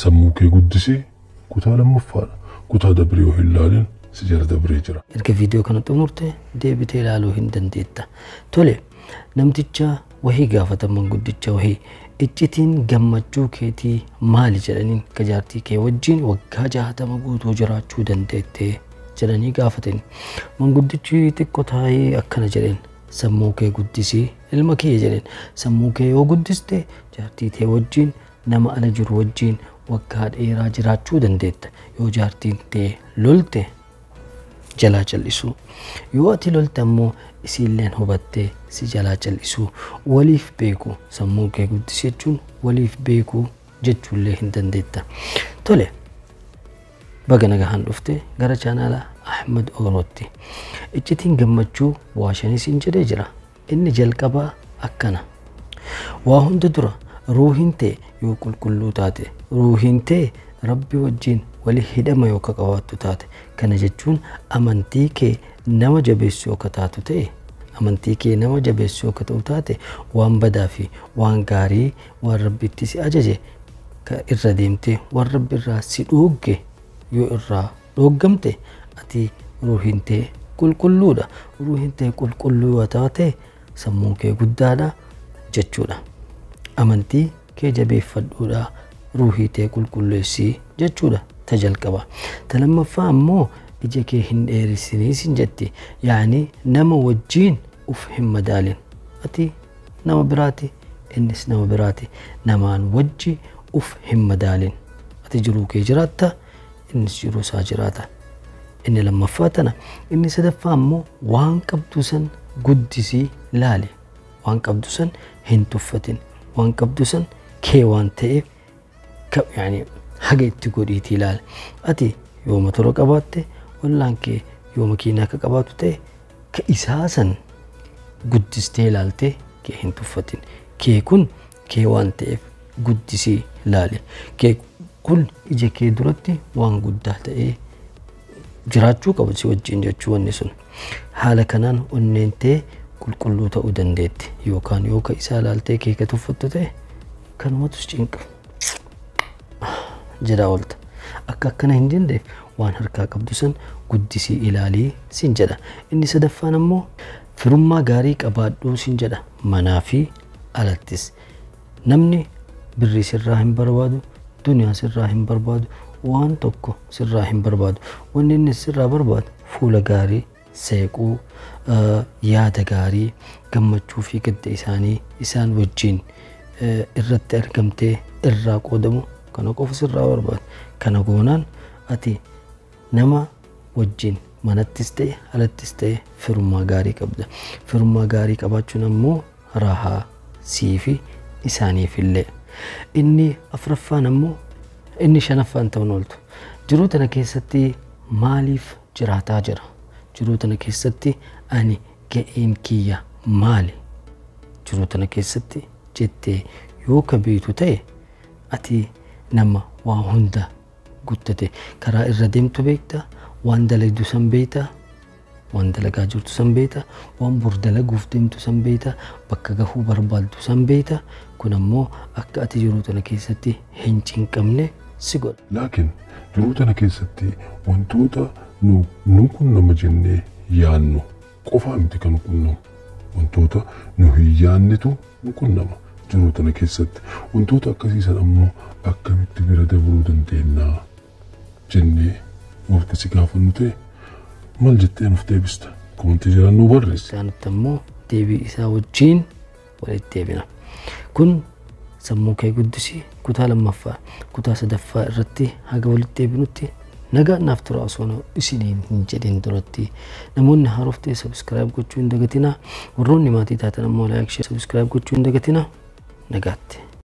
Sammuu kee guddisii kutaa lammaffaadha. Kutaa dabree yoo hin laalin si jala dabree jira. Erga viidiyoo kana xumurte deebitee ilaaluu hin dandeetta. Tole, namticha wahii gaafatan, manguddicha wahii, iccitiin gammachuu keetii maali jedhaniin, ka jaartii kee wajjin waggaa 60 guutuu jiraachuu dandeette jedhanii gaafatan. Manguddichi xiqqoo taa'ee akkana jedheen: sammuu kee guddisii, ilma kiyya jedheen. Sammuu kee yoo guddiste jaartii tee wajjin, nama ala jiru wajjin waggaa dheeraa jiraachuu dandeetta. Yoo jaartiin tee lolte jalaa cal'isuu, yoo ati lolte ammoo isiilleen hubattee si jalaa cal'isuu, waliif beeku. Sammuu kee guddisi jechuun waliif beekuu jechuullee hin dandeetta. Tole, baga nagahaan dhufte gara chaanaala Ahmad Orootti. Iccitiin gammachuu waa shanis hin jedhee jira. Inni jalqabaa akkana: waa hunda dura ruuhiin tee yoo qulqulluu taate, ruuhiin tee Rabbi wajjin wali hidhama yoo ka qabaattu taate, kana jechuun amantii kee nama jabeessu yoo ka taatu ta'e, amantii kee nama jabeessu yoo ka ta'u taate, waan badaa fi waan gaarii, waan Rabbitti si ajaje ka irra deemte, waan Rabbi irraa si dhoogge yoo irraa dhooggamte, ati ruuhiin tee qulqulluudha. Ruuhiin tee qulqulluu yoo taate sammuun kee guddaadha jechuudha. Amantii kee jabeeffadhuudha, ruuhii tee qulqulleessii jechuudha ta jalqaba. Ta lammaffaa ammoo ija kee hin dheerisinii sin jetti. Yaani nama wajjiin uf hin madaalin. Ati nama biraati, innis nama biraati. Namaan wajji uf hin madaalin. Ati jiruu kee jiraatta, innis jiruu isaa jiraata. Inni lammaffaa tana. Inni sadaffaa ammoo waan qabdu san guddisii laali. Waan qabdu san hin tuffatin. Waan qabdu san kee waan ta'eef yaani haga itti godhiitii ilaali. Ati yoo motora qabaatte, ollaan kee yoo makiinaa akka qabaatu ta'e, ka isaa san guddistee ilaaltee kee hin tuffatin. Kee kun kee waan ta'eef guddisii ilaali. Kee kun ija kee duratti waan guddaa ta'ee jiraachuu qaba si wajjin jechuu wanni sun. Haala kanaan onneen tee qulqulluu ta'uu dandeetti. Yookaan yoo ka isaa ilaaltee kee ka tuffattu ta'e kanumatu cinqa jedhaa oolta. Akka akkana hin jenneef waan harkaa qabdu san guddisii ilaalii sin jedha. Inni sadaffaan ammoo firummaa gaarii qabaadhuu sin jedha, manaa fi alattis. Namni birrii sirraa hin barbaadu, duniyaa sirraa hin barbaadu, waan tokko sirraa hin barbaadu. Wanni inni sirraa barbaadu fuula gaarii, seequu, yaada gaarii, gammachuu fi gadda isaanii isaan wajjin irratti argamtee irraa qoodamu kana qofa sirraa barbaadu. Kana goonaan ati nama wajjin manattis ta'e alattis ta'e firummaa gaarii qabda. Firummaa gaarii qabaachuun ammoo raahaa sii fi isaaniif illee. Inni afuraffaan ammoo, inni shanaffaan ta'uun ooltu. Jiruu tana keessatti maaliif jiraataa jira? Jiruu tana keessatti ani ga'een kiyya maali? Jiruu tana keessatti jettee yoo ka beektu ta'e ati nama waa hunda guttate. Karaa irra deemtu beekta, waan dalagdu san beekta, waan dalagaa jirtu san beekta, waan bor dalaguuf deemtu san beekta, bakka gahuu barbaaddu san beekta. Kun ammoo akka ati jiruu tana keessatti hin cinqamne si godha. Laakiin jiruu tana keessatti wantoota nu qunnama jennee yaannu qofaa miti kan qunnamu. Wantoota nu hin yaannetu nu qunnama jiruu tana keessatti. Wantoota akkasii san ammoo akkamitti bira dabruu dandeenya jennee yoo akkasii gaafannu ta'e maal jettee nuuf deebista? Komantii jiraan nu barreessi. Isaanitti ammoo deebii isaa wajjin walitti deebina. Kun sammuu kee guddisii kutaa lammaffaa. Kutaa sadaffaa irratti haga walitti deebinutti nagaan naaf tura. Osoo isiniin hin jedhin duratti namoonni haaroftee subscribe gochuu hin dagatinaa. Warroonni maatii taatan ammoo like, share, subscribe gochuu hin dagatinaa. Nagaatti.